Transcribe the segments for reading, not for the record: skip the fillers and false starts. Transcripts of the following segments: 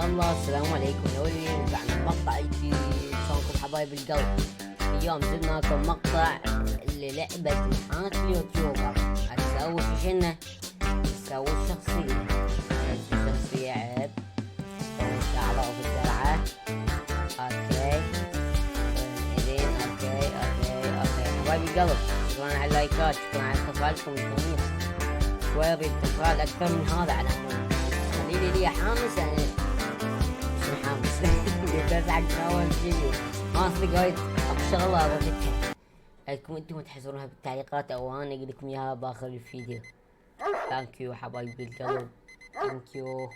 الله، السلام عليكم يا ولي. رجعنا مقطع جديد. شلونكم حبايب القلب؟ اليوم جبنا لكم مقطع للعبة محاك اليوتيوبر. هتسوي شنو؟ تسوي الشخصية. الشخصية عيب تسوي شعره في الدرعة. اوكي زين. اوكي حبايب القلب، شكرا على اللايكات، شكرا على تفاعلكم الجميل. شوي اريد تفاعل اكثر من هذا على خليلي لي حامس. يعني شنو حامس؟ بس حق اول فيديو ما اصدق وايد اكو شغله اضيفها لكم انتم تحزرونها بالتعليقات او انا اقول لكم اياها باخر الفيديو. ثانك يو حبايبي القلب، ثانك يو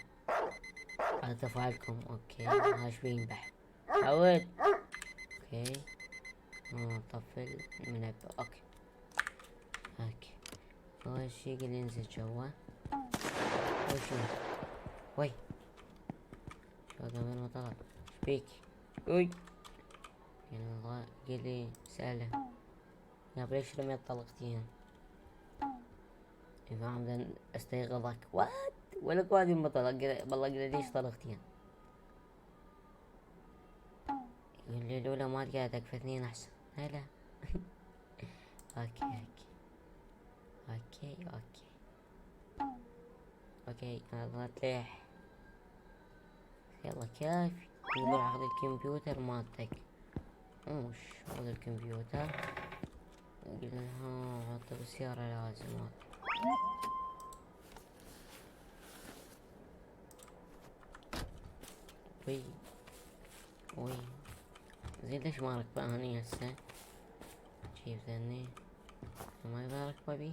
على تفاعلكم. اوكي ها شوي ينبح عود. اوكي نطفل المنبه. اوكي اول شي قل ينزل جوا. وشو وي شو هذا وين ما طلع شبيك وي يعني قل لي سأله يا ليش رميت طلقتين؟ إذا عمدا استيقظك وات ولا قادم ما طلق والله قل ليش طلقتين؟ يقول لي لولا ما تقعدك في اثنين احسن. لا اوكي انا ضغطت ليح. يلا كافي نروح اخذ الكمبيوتر مالتك. وش خذ الكمبيوتر قلنا حطه بالسيارة لازم. وي زين ليش ما ركبه هني هسه؟ جيب ذني ما يبغى ركبه بي.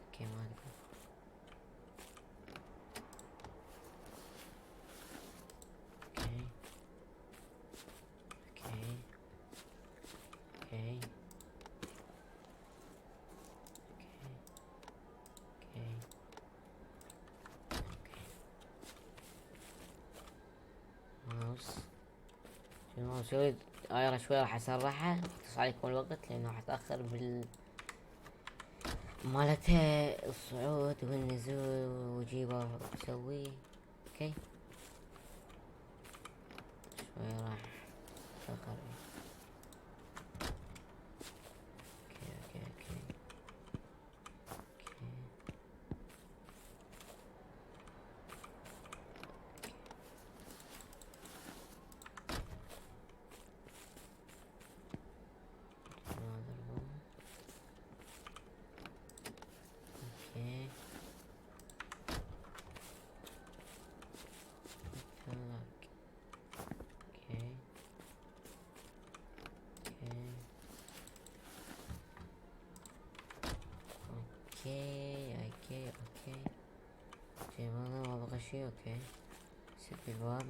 اوكي ما ادري. اوكي ماوس شنو اسوي؟ ايرا شوي راح اسرحها اختص عليكم الوقت لانه راح اتاخر بال مالته الصعود والنزول وجيبه واسويه. اوكي شوي راح اتاخر. اوكي شي والله ما بغى شي. اوكي سد الباب.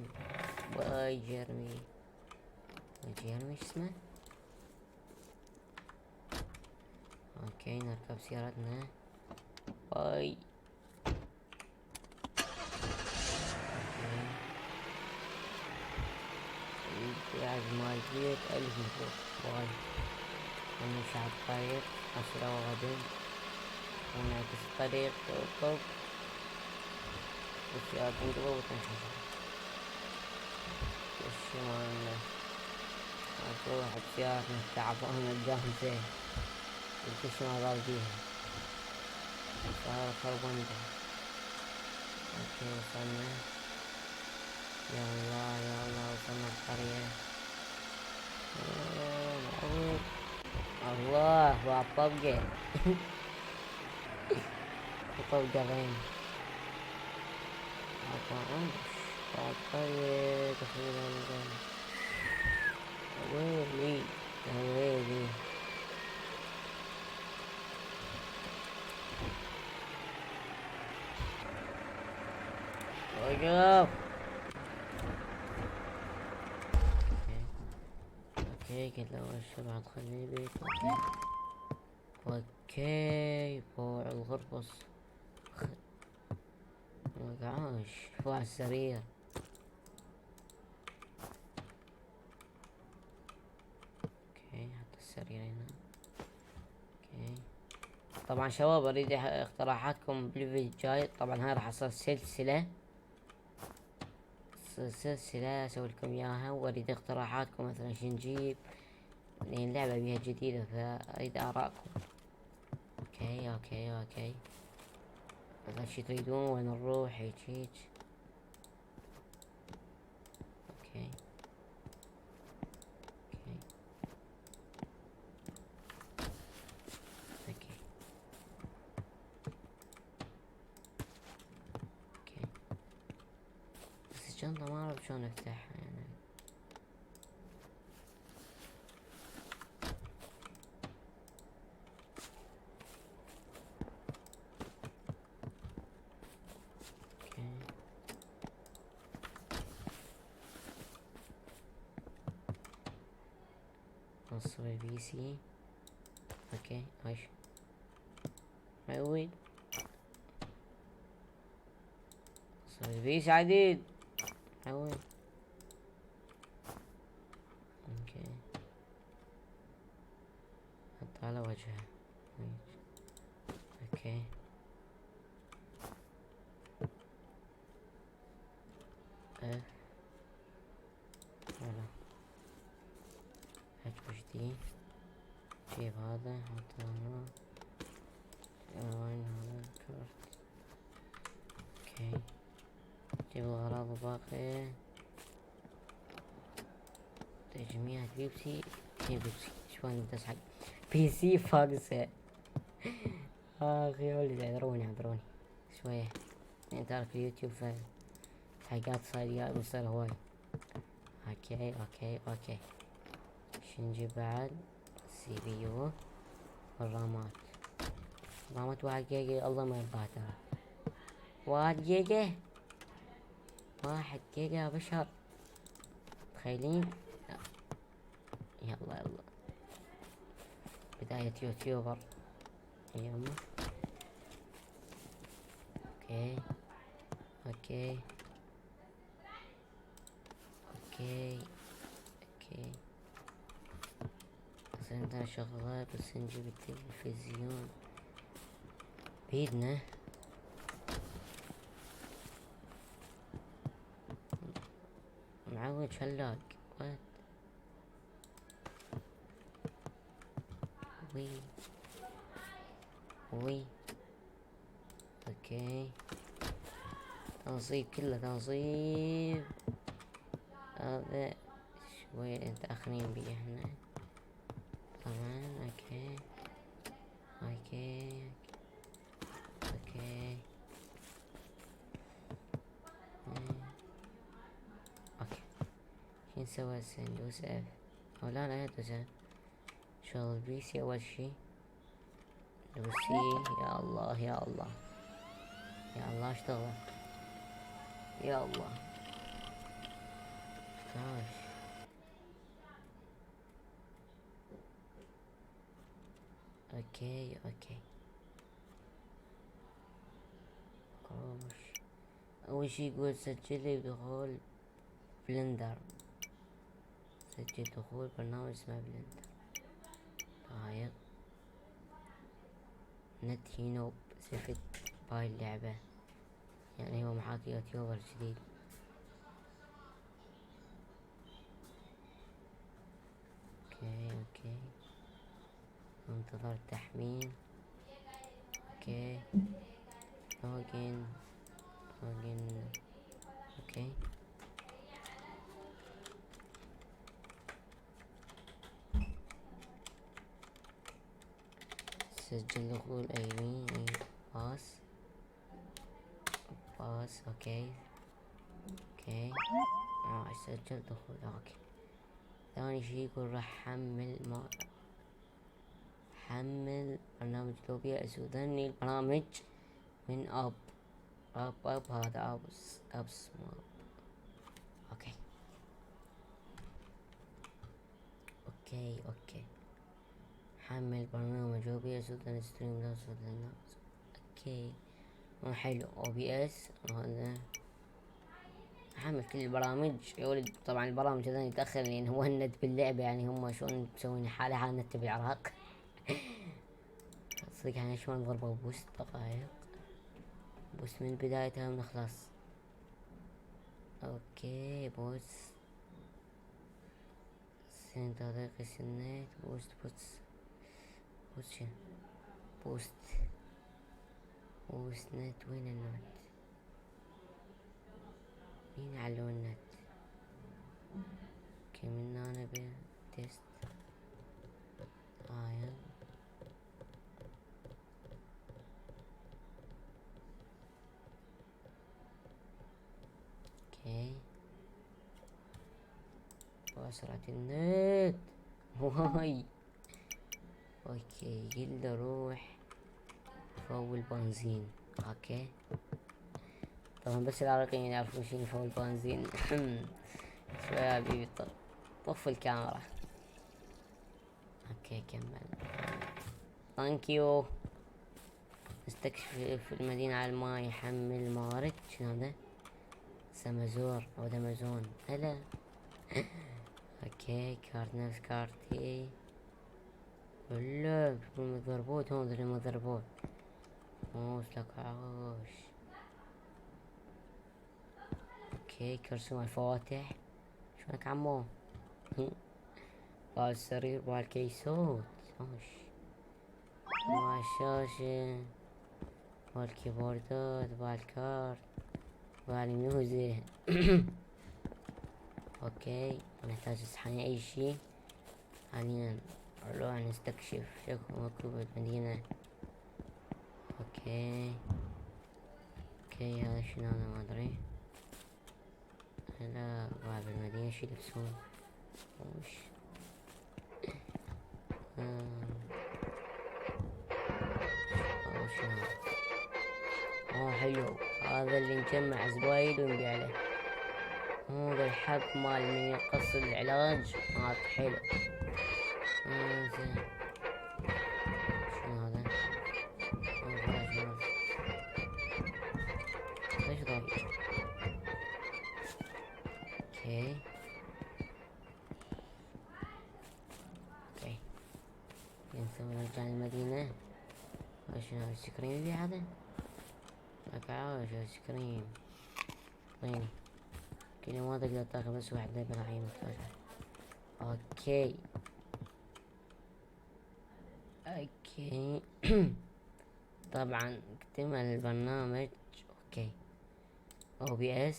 باي جيرمي ايش اسمه؟ اوكي نركب سيارتنا. باي قاعد مال جيت 1000 متر. باي نمشي على الطريق أسرع وغدا ونعكس الطريق. طب والسيارة تنقلب وتنحسر الشمال. تروح بسيارتنا تعبانة جاهزة الكش ما راضيها السيارة خربانة. اوكي وصلنا. يا الله وصلنا القرية. معروف الله وطبقة وطبقة غين القرية تقريبا. ويلي وقف. اوكي قلت له اول شي بعد خليني بيت. اوكي فوق الغرفة مقعاش فوق السرير. اوكي حط السرير هنا. اوكي طبعا شباب اريد اقتراحاتكم بالفيديو الجاي. طبعا هاي راح اصير سلسلة سلسلة اسوي لكم اياها، واريد اقتراحاتكم مثلا شو نجيب، لان اللعبة بيها جديدة فاريد ارائكم. اوكي اوكي اوكي، مثلا شي تريدون، وين نروح، هيج هيج. اوكي اوكي اوكي اوكي. بس الشنطة ما اعرف شلون افتحها يعني. اوكي نصب البي سي. اوكي ايش وين نصب البي سي عديد وين. اوكي حط على وجهه. اوكي اف ولا اتش دي. جيب هذا حطه هنا. وين هذا الكارت. اوكي جيب الأغراض الباقية. تجميع بيبسي. هي بيبسي شلون تصحى بي سي فاقسة. اخ يا ولد اعذروني اعذروني شوية، يعني تعرف اليوتيوب حاجات صاير مصير هواي. اوكي اوكي اوكي. شو نجيب بعد؟ سي بي يو والرامات. رامات 1 جيجا، الله ما يرضاها ترى. 1 جيجا، 1 جيجا يا بشر، تخيلين؟ لا. يلا يلا، بداية يوتيوبر. يلا اوكي اوكي اوكي اوكي. بس عندنا شغلة، بس نجيب التلفزيون بيدنا. معود شلاق وات. وي وي اوكي. تنصيب، كله تنصيب. هذا شوية متأخرين بيه احنا طبعا. اوكي اوكي اوكي اوكي. شو نسوي هسه؟ ندوس اف او لا لا ندوس اف. شغل البي سي اول شي. ندوس سي. يا الله يا الله يا الله اشتغل. يا الله ماشي. اوكي اوكي. كروش. اول شي يقول سجلي بدخول بلندر. سجل دخول برنامج اسمه بلندر. طيب نت هينو زفت باي اللعبة، يعني هو محاكي يوتيوبر جديد. اوكي اوكي. انتظر التحميل. اوكي لوجين لوجين. اوكي سجل دخول ايمين اي باس باس. اوكي اوكي سجل دخول. اوكي ثاني شي يقول راح حمل برنامج لوبيا اسودني البرامج من اب هذا ابس ماب. اوكي اوكي اوكي. حمل برنامج او بي اس ودن ستريم لاس ودن. اوكي حلو او بي اس. هذا حمل كل البرامج يا ولد. طبعا البرامج هذا يتأخر لان هو النت باللعبة، يعني هم شلون مسوين حالة النت بالعراق. صدق يعني شلون ضربوا بوست دقائق، بوست من بدايتها من خلاص. اوكي بوست سنت طريقي سنيت بوست شنو بوست نت. وين النت؟ مين علو النت؟ اوكي من هنا تيست يلا. اوكي بسرعة النت واي. اوكي يلا روح فول بنزين. اوكي طبعا بس العراقيين يعرفون شنو فول بنزين. شوي يا حبيبي طفي الكاميرا. اوكي كمل. ثانك يو. نستكشف في المدينة على الماء يحمل موارد. شنو هذا؟ سمزور او دمزون. هلا. اوكي كارت نفس كارتي. ولا المذربوط هون ذا المذربوط. موس لك عاش. اوكي كرسي الفواتح. شلونك عمو؟ بالسرير بالكيسوت. عاش. بالشاشة بالكيبوردات بالكارت بالميوزك. اوكي نحتاج نسحن اي شي. حاليا نروح نستكشف شكو مكتوب المدينة. اوكي هذا شنو هذا ما ادري. هلا باب المدينة شي يلبسون وش. شنو حلو. هذا اللي نجمع زبايد ونبيع له. هذا الحب مال من يقص العلاج مات حلو. زين شنو هذا؟ ليش ضايع؟ اوكي نسوي نرجع المدينة. شنو ايس كريم يبيع هذا؟ لك عاوش ايس كريم. طيني كل ما تقدر تاخذ بس واحدة براعين مختلفة. اوكي طبعا اكتمل البرنامج. اوكي OBS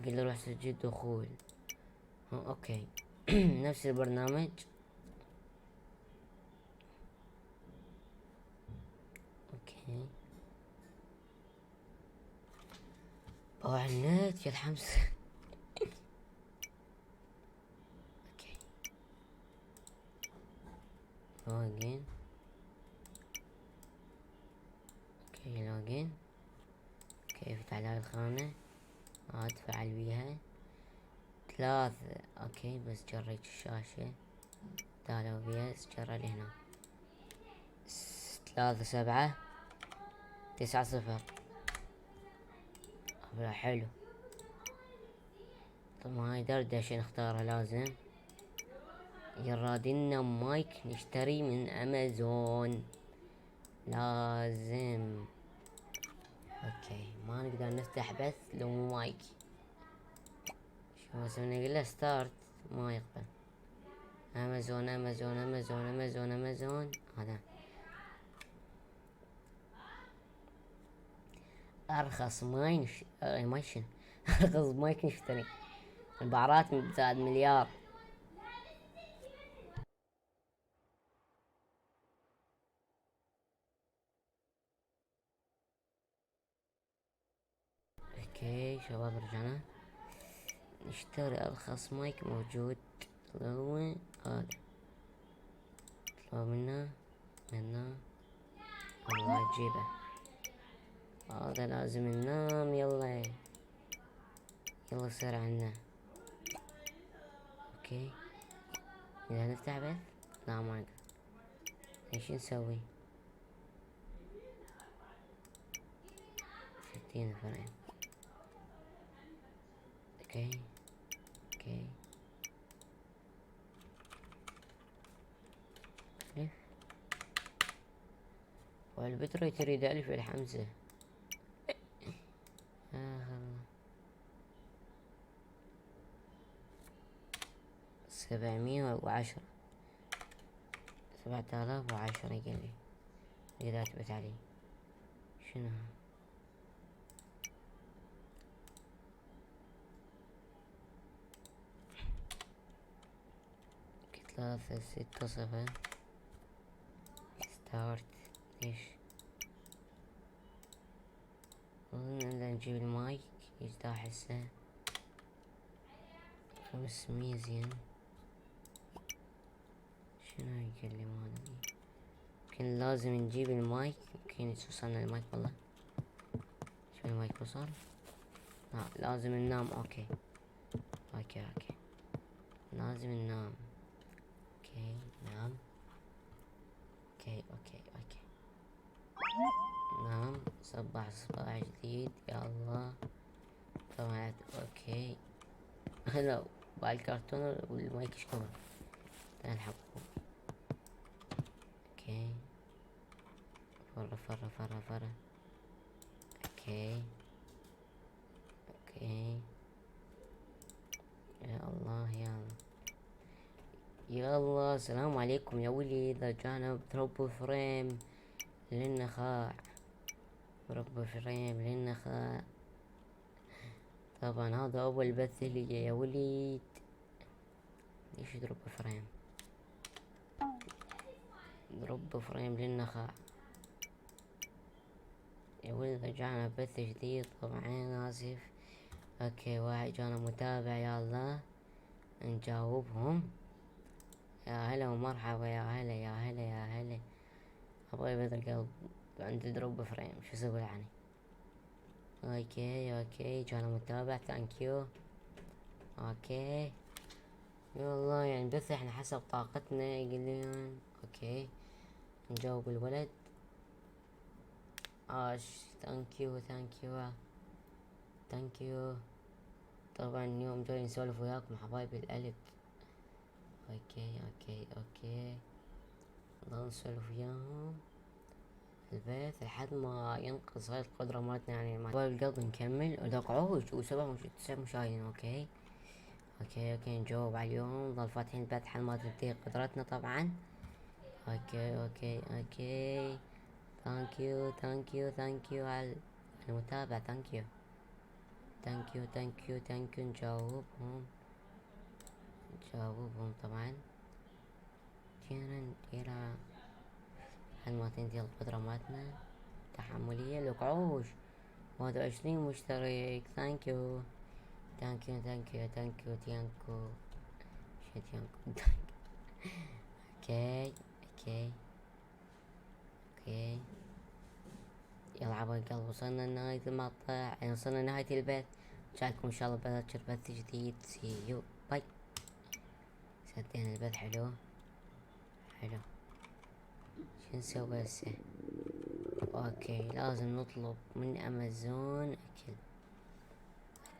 قل له روح سجل دخول. اوكي نفس البرنامج. اوكي النت يا الحمس. اوكي لوجين. اوكي لوجين. اوكي افتح هاي الخانة اتفاعل بيها 3. اوكي بس جريت الشاشة. تعالوا OBS جرى هنا 3 7 9 0. حلو. طبعا هاي دردشة نختارها لازم. يرادلنا مايك نشتري من امازون لازم. اوكي ما نقدر نفتح بث لو مو مايك. شو اسوي؟ نقول له ستارت ما يقبل. امازون هذا ارخص ماي ارخص مايك نشتري. البعرات زاد مليار. اوكي شباب رجعنا نشتري ارخص مايك موجود. هو هذا اطلعوا منه والله تجيبه. هذا لازم ننام. يلا صير عنا. اوكي اذا نفتح بث لا ما نقدر. ايش نسوي؟ 60 فريم. اوكي كيف والبتري تريد 1000 الحمزة. 710. 7010 يقلي إذا أثبت عليه. شنو ثلاثة ستة صفر ستارت. ليش أظن نجيب المايك يجدح هسه 500 زين. شنو يكلم هذا؟ يمكن لازم نجيب المايك. يمكن يوصلنا المايك والله. شو المايك وصل؟ لا لازم ننام. اوكي لازم ننام. اوكي نام. اوكي نام. صباح جديد يا الله. طبعا اوكي. هلا بالكرتون والمايك شكون نلحقه. اوكي فرة. اوكي يا الله يا الله. السلام عليكم يا وليد. رجعنا برب فريم للنخاع. طبعا هذا اول بث لي يا وليد. ليش دروب فريم؟ دروب فريم للنخاع يا ولد. رجعنا بث جديد طبعا. اسف. اوكي واحد جانا متابع. يا الله نجاوبهم. يا هلا ومرحبا. يا هلا ابغى يبيض القلب. عندي دروب فريم شو اسوي يعني؟ اوكي جانا متابع. ثانكيو. اوكي والله يعني بس احنا حسب طاقتنا يقولون. اوكي نجاوب الولد. ثانكيو. طبعا اليوم جاي نسولف وياكم حبايبي القلب. اوكي نضل نسولف وياهم البيت لحد ما ينقص هاي القدرة مالتنا يعني حبايب القلب. نكمل ودقعوه و7 مشاهدين. اوكي نجاوب عليهم. نضل فاتحين البث لحد ما تنتهي قدرتنا طبعا. اوكي ثانكيو على المتابعة. ثانكيو نجاوبهم طبعا. تيرا لحد ما تنتهي القدرة مالتنا تحملية. الوقعوش 21 مشترك. ثانكيو اوكي يلا عبايب القلب وصلنا لنهاية المقطع. يعني وصلنا لنهاية البث. نشاهدكم ان شاء الله بذكر بث جديد. سي يو باي. صدقني البث حلو. شو نسوي هسه؟ اوكي لازم نطلب من امازون اكل.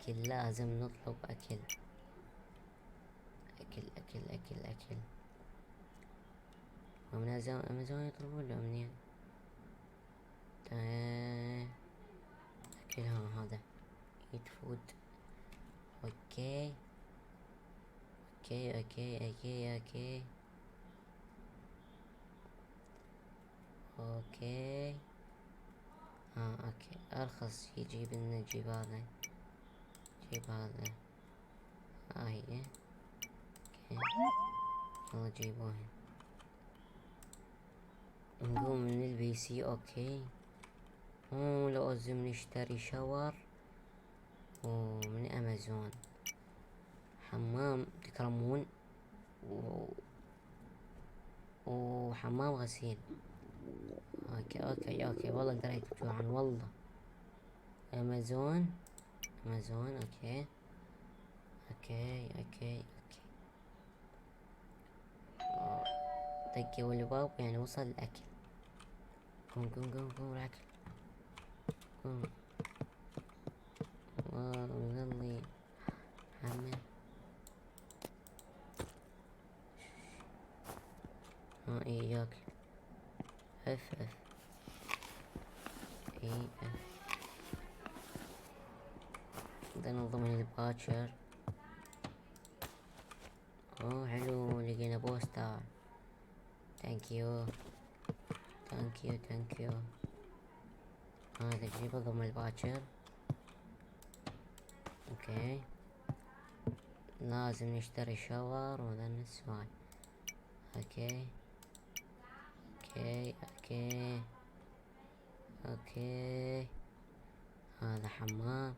لازم نطلب اكل. ومن امازون يطلبون له منين؟ اكل هذا ايت فود. اوكي اوكي ارخص يجيب لنا. جيب هذا. هي اوكي يلا جيبوه. نقوم من البي سي. اوكي لازم نشتري شاور ومن امازون. حمام تكرمون وحمام غسيل. اوكي والله دريت جوعا والله. امازون. اوكي دقوا الباب يعني وصل الاكل. قوم الاكل. قوم. يلا حمام. ايه ياكل. اف بدنا ضمن الباكر. اوه حلو، لقينا بوستر. ثانك يو ثانك يو ثانك يو. هذا جيبه ضم الباكر. اوكي لازم نشتري شاور وذا النسوان. اوكي اوكي اوكي اوكي. هذا حمام،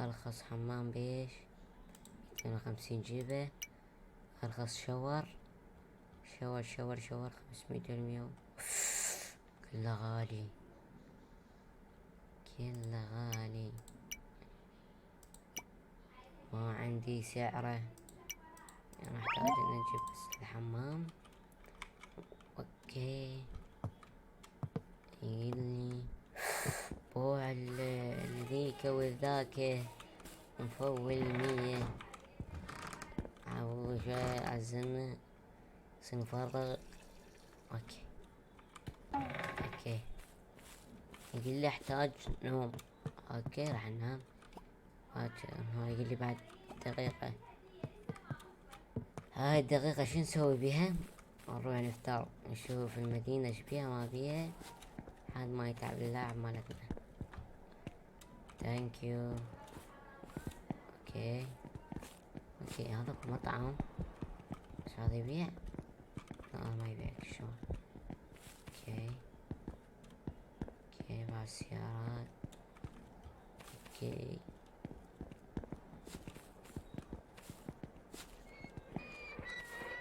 ارخص حمام بيش 250 جيبه. ارخص شاور شاور 500 المية. كله غالي كله غالي، ما عندي سعره. يعني احتاج ان اجيب بس الحمام. اوكي يقلني بوع ذيك وذاك مفول 100. أول شي عزمنا سنفرغ. اوكي اوكي. يقول لي احتاج نوم. اوكي راح ننام. هو يقول لي بعد دقيقة. هاي الدقيقة شو نسوي بيها؟ نروح نفطر نشوف المدينة ايش بيها ما بيها لحد ما يتعب اللاعب مالتنا. ثانك يو. اوكي اوكي. هذا مطعم، ايش هذا يبيع؟ لا ما يبيع شو. اوكي اوكي. بعد السيارات. اوكي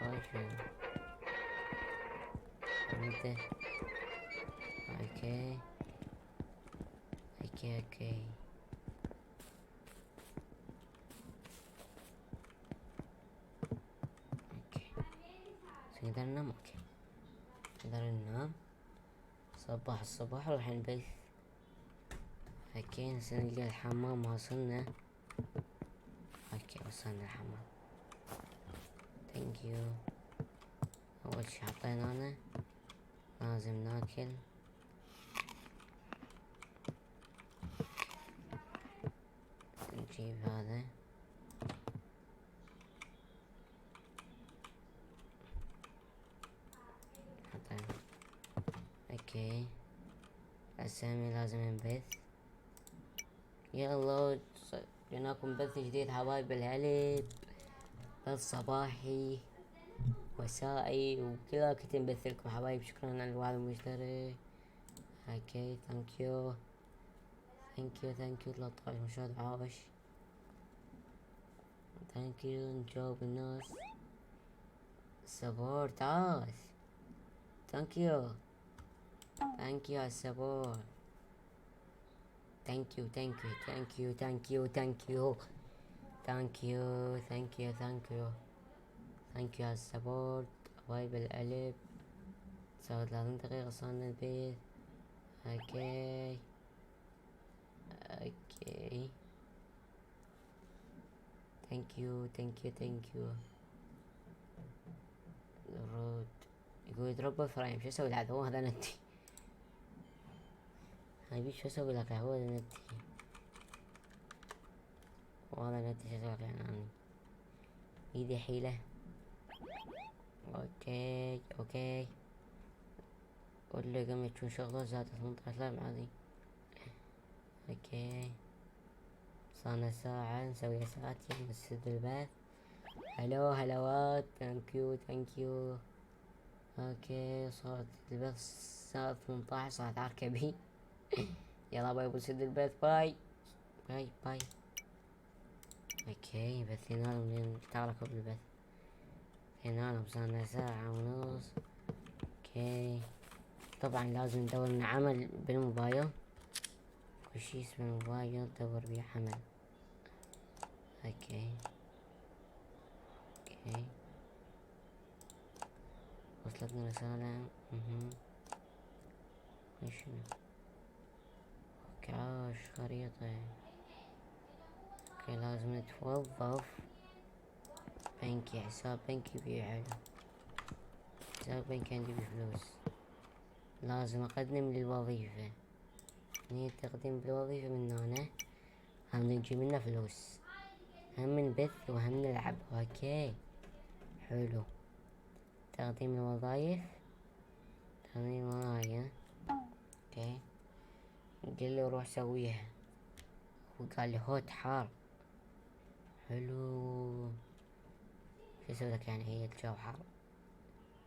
اوكي انت. اوكي اوكي اوكي. اوكي نقدر ننام. اوكي نقدر ننام. صباح الصباح راح نبث. اوكي نلقى الحمام وصلنا. اوكي وصلنا الحمام. ثانك يو. اول شي حطينا انا لازم ناكل. نجيب هذا. حطينا. اوكي السامي لازم نبث. يلا جيناكم بث جديد حبايب الهلب. بث صباحي مسائي وكذا كنت نبث لكم حبايب. شكرا على الوعد المشترك. اوكي ثانك يو ثانك يو 13 مشاهد عاش. ثانك يو نجاوب الناس سبورت عاش. ثانك يو على السبورت. ثانك يو على السبورت حبايب القلب. 39 دقيقة وصلنا البيت. اوكي اوكي. ثانك يو. الرود يقول يضرب فريم. شو اسوي لعد؟ هو هذا نتي. هاي شو اسوي لك؟ هو هذا نتي. وهذا نتي. شو اسوي لك يعني؟ ايدي حيلة. اوكي واللي قام تكون شغله زاد 18 معاذي. اوكي صارنا ساعة نسوي ساعتين نسد البث. هلو هلوات. ثانك يو. اوكي صارت البث ساعة 18 صارت عركبي. يلا باي بسد البث. باي. اوكي بثينا لهم اشتركوا بالبث. بثينا لهم صارنا ساعة ونص. اوكي طبعا لازم ندور لنا عمل بالموبايل. كل شي اسمه الموبايل دور بيه عمل. اوكي وصلتنا رسالة. شنو؟ كاش خريطة. اوكي لازم نتوظف بنكي. حساب بنكي بيه حلو. حساب بنكي عندي بفلوس. لازم اقدم للوظيفة. هني تقديم بالوظيفة من هنا. هم نجي منه فلوس. هم نبث وهم نلعب. اوكي حلو. تقديم الوظائف، تقديم الوظائف. اوكي، قال لي روح سويها، وقال لي هوت حار. حلو. شو اسوي لك يعني، هي الجو حار.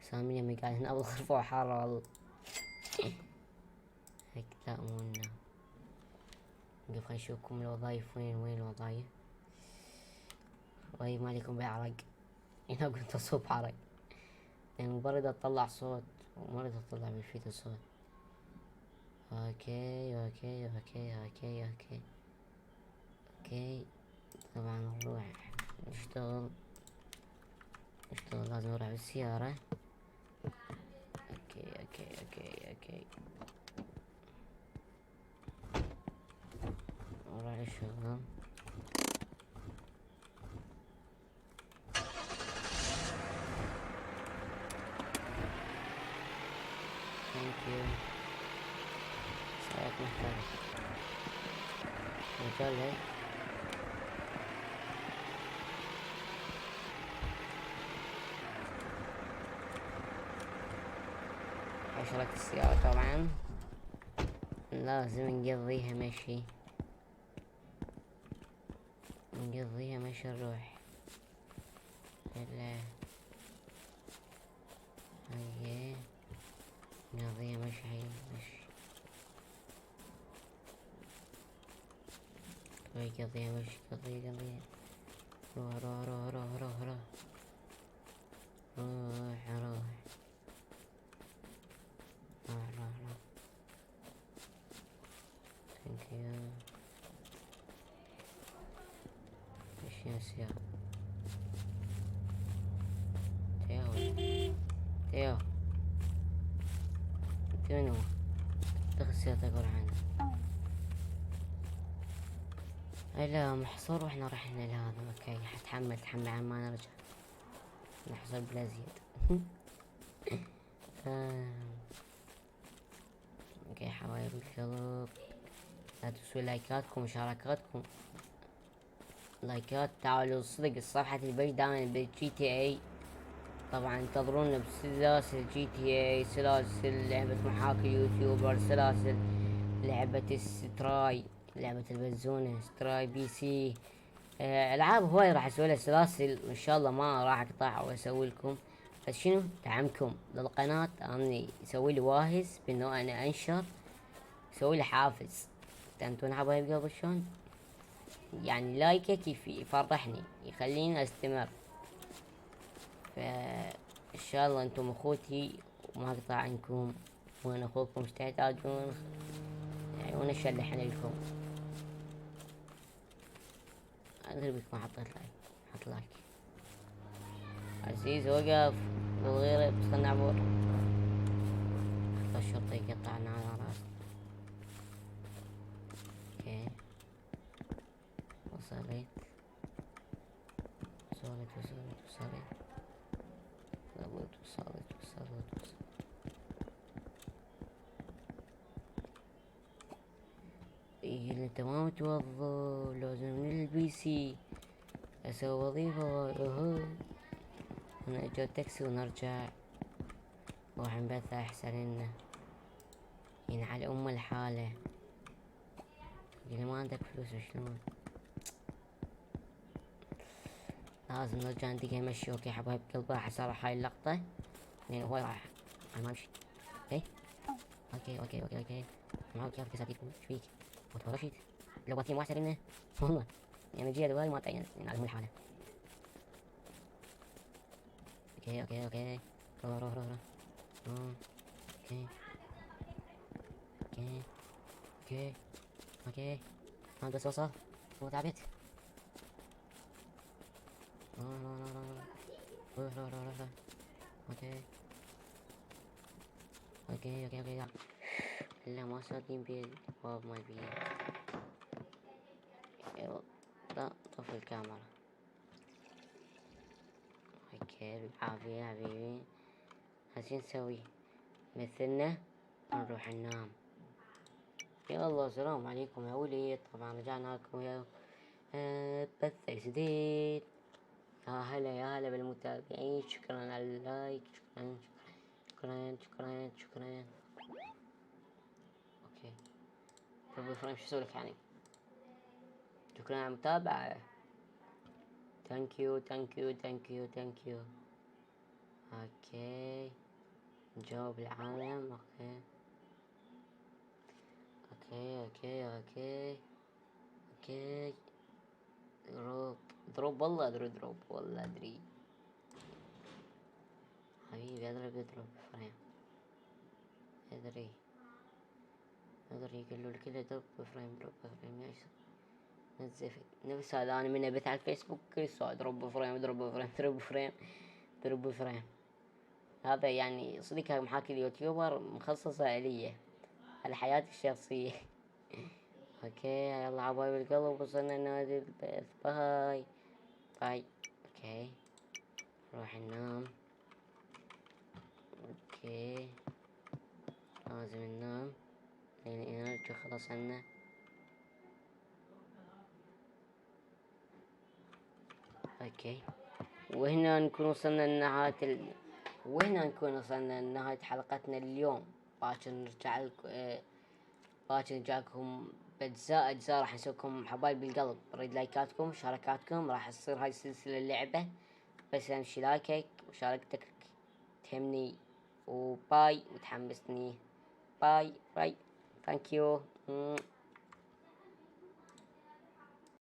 سامي يمي قاعد هنا بالغرفة حارة والله. هيك تأمونا. نقف خلينا نشوفكم الوظايف وين الوظايف. وظايف مالكم بعرق. هنا كنت اصوب عرق. يعني مبرد اطلع صوت ومرد اطلع بالفيديو صوت. اوكي. طبعا نروح نشتغل لازم نروح بالسيارة. اوكي نروح للشغل. ثانك يو. ساعات محتاج رجال هيك. حشرة السيارة طبعا لازم نقضيها مشي. نروح هلا. هيا نقضيها مشي. قضيها مشي. روح ثانك يو. مشي يا سيارة. تيو انت منو؟ دخل سيارتك وروح عنه. لا محصور واحنا رحنا لهذا. اوكي حتحمل عن ما نرجع. نحصل بلا زياد. اوكي حبايب القلب، لا تنسوا لايكاتكم ومشاركاتكم. لايكات. تعالوا صدق صفحة البيج دائما بالجي تي اي. طبعا انتظرونا بسلاسل جي تي اي، سلاسل لعبة محاكي يوتيوبر، سلاسل لعبة الستراي، لعبة البزونة، ستراي بي سي. العاب هواي راح اسوي لها سلاسل، وان شاء الله ما راح اقطع واسوي لكم. بس شنو دعمكم للقناة، اني يسوي لي واهز بانه انا انشر، يسوي لي حافز. فهمتون حبايب قلب شلون؟ يعني لايكك يفرحني يخليني استمر. فان شاء الله انتم اخوتي وما اقطع عنكم، وانا اخوكم ايش تحتاجون يعني، وانا اشلح لكم. ادري بك ما حط لايك. عزيز وقف وغيره، بس خلنا نعبر. الشرطة يقطعنا على راسنا. اوكي وصلت. وصلت. إيه انت ما متوظف، لازم من البي سي اسوي وظيفة. انا اجو تاكسي ونرجع. روح نبث احسن لنا ينعل ام الحالة. اللي ما عندك فلوس شلون؟ لازم نرجع ندقها مشي. اوكي حبايب قلبي راح اصلح هاي اللقطة لان هو راح انا ما امشي. اوكي ما كيف كساتيكم ايش فيك؟ وتفرشت لو بطيء ما احسن منه والله. يعني جي هذول ما تعين على ام الحالة. اوكي روح. اوكي ما بس وصل. هو تعبت. روح. اوكي لا ما صادين بيه الباب مال بيه. يلا طفي الكاميرا. اوكي بالعافية يا حبيبي. هسي نسوي مثلنا ونروح ننام. يلا السلام عليكم يا وليد. طبعا رجعنا لكم يا بث جديد. يا هلا بالمتابعين، شكرا على اللايك، شكرا شكرا شكرا شكرا. اوكي طب فريم شو اسويلك يعني؟ شكرا على المتابعة. ثانك يو ثانك يو ثانك يو ثانك يو. اوكي نجاوب العالم. اوكي اوكي اوكي اوكي اوكي. دروب والله ادري، دروب والله ادري حبيبي، اضرب فريم. ادري يقولوا الكل دروب فريم دروب فريم. ايش نزفت نفس هذا انا من ابث على الفيسبوك كل ساعة دروب فريم دروب فريم دروب فريم دروب فريم. هذا يعني صديق محاكي اليوتيوبر مخصصة إلي على حياتي الشخصية. اوكي يلا عبايب القلب، وصلنا نادي البث. باي باي. اوكي نروح ننام. اوكي لازم ننام لين نرجع خلاص عنا. اوكي وهنا نكون وصلنا لنهاية حلقتنا اليوم. باكر نرجع لكم باكر نرجع لكم بأجزاء راح نسويكم حبايب القلب. اريد لايكاتكم ومشاركاتكم، راح تصير هاي السلسلة اللعبة، بس امشي لايكك ومشاركتك تهمني. وباي وتحمسني. باي باي ثانك يو.